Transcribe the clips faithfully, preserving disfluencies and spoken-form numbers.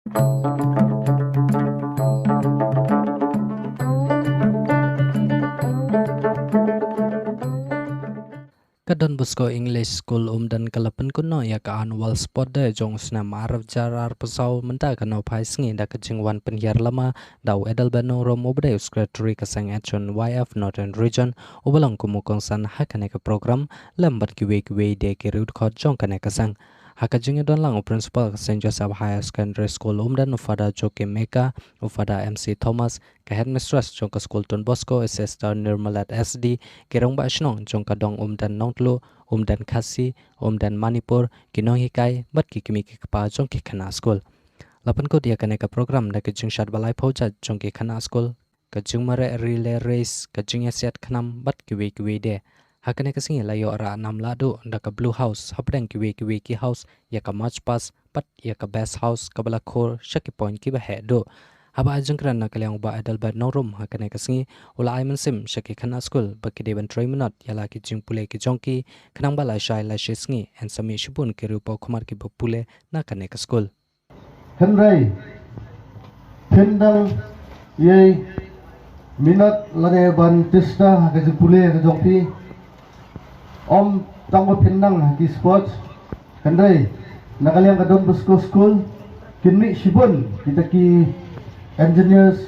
Ka Don Bosco English School Umden ka la pynkut noh ïa ka Annual Sport Day jong u snem arhajar arphew saw mynta ka nongpynsngi da ka jingwan pynhiar lama da u Adelbert Nongrum uba dei u Secretary ka seng H N Y F Northern Region, uba long kum u kongsan ha kane ka program lem bad kiwei kiwei de ki riewdkhot jong kane ka seng. Ha ka jingïadon lang u Principal ka Saint Joseph Higher Secondary School Umden u Father Joakim Eka, u Father M C Thomas, ka Headmistress jong ka skul Don Bosco, Sister Nirmalat S D, ki rangbah shnong jong ka dong Umden Nongtluh, Umden Khasi, Umden Manipur, ki nonghikai bad ki kmie ki kpa jong ki khynnah skul. La pynkut ïa kane ka program da ka jingshad ba laiphew jait jong ki khynnah skul, ka jingmareh relay race, ka jingïasiat khnam bad kiwei kiwei de. Ha kane ka sngi la ïoh rah nam lahduh da ka Blue House hapdeng kiwei kiwei ki house ïa ka March Past bad ïa ka Best House kaba la khur sha ki point kiba heh duh. Haba ai jingkren na ka liang u Bah Adelbert Nongrum ha kane ka sngi, u la ai mynsiem sha ki khynnah skul ba ki dei ban trei minot ïa la ki jingpule ki jong ki, khnang ba lashai lashisngi yn sa mih shibun ki riewpawkhmat kiba pule na kane ka skul. Hynrei phin dang ïai minot lane ban tista ha ka jingpule ka jong phi. Ym tang ba phin nang ha ki sports, hynrei na ka liang ka Don Bosco School kin mih shibun kita ki engineers,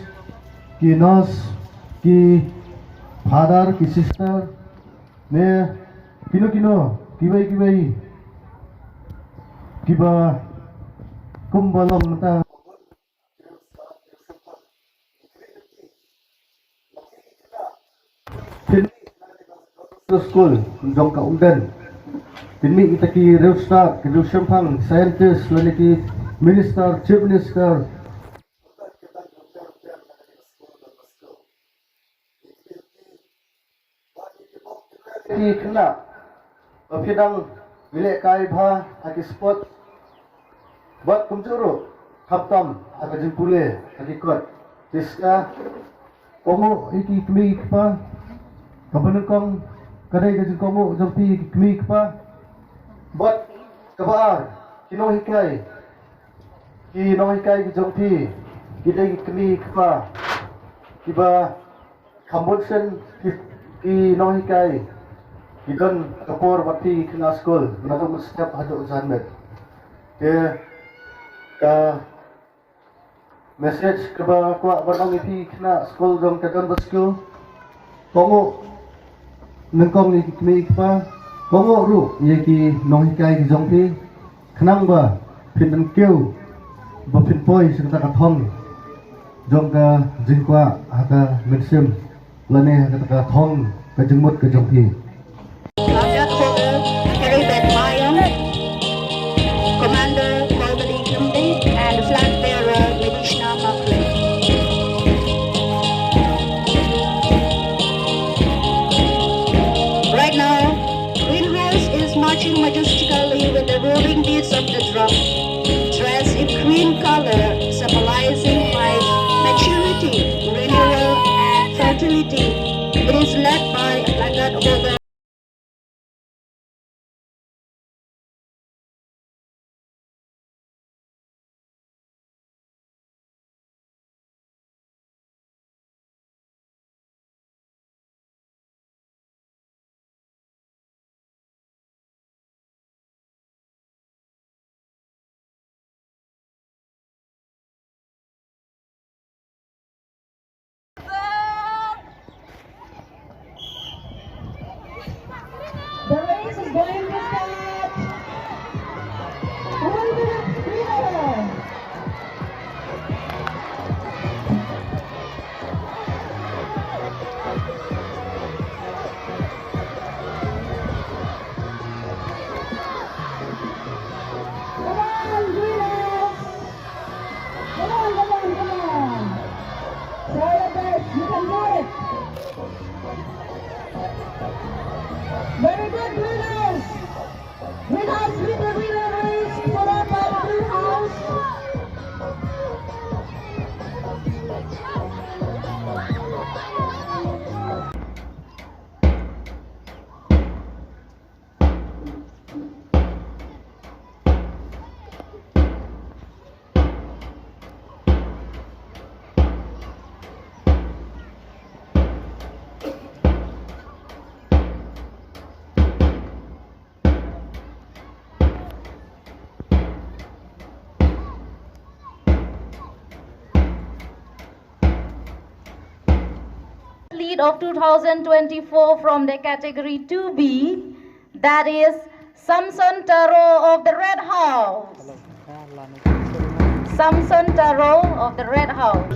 ki nurse, ki father, ki sister, ne kino kino, kiwei kiwei kiba kumba long mynta. Phin, skul jong ka Umden, phin mih kita ki riewstad, ki riewshemphang, scientist lane ki minister, chief minister. Ki khynnah ba phi dang ïalehkai bha ha ki sport bad kumjuh ruh khamtam ha ka jingpule ha ki kot. Ki ska kohnguh ïa ki kmie ki kpa, kaba nyngkong ka dei ka jingkohnguh jong phi ki kmie ki kpa. Bad kaba ar, ki nonghikai, ki nonghikai ki jong phi ki dei ki kmie ki kpa kiba kham bun sien ki, ki nonghikai ki don ka por bad phi khynnah skul naduh mynstep haduh janmiet. Te ka message kaba kwah ban ong ïa phi khynnah skul jong ka Don Bosco, kohnguh nyngkong ïa ki kmie ki kpa, kohnguh ruh ïa ki nonghikai ki jong phi, khnang ba phin don kiew ba phin poi sha kata ka thong jong ka jingkwah ha ka mynsiem lane ha kata ka thong ka jingmut ka jong phi. Flag holder Heribert Mayong, Commander Kolbali Gimbe, and flag bearer Medishna Makle. Right now, Green House is marching majestically with the roaring beats of the drum, dressed in green color, symbolizing life, maturity, renewal, and fertility. It is led by a placard holder. of two thousand twenty-four from the category two B, that is Samson Taro of the Red House. Samson Taro of the Red House.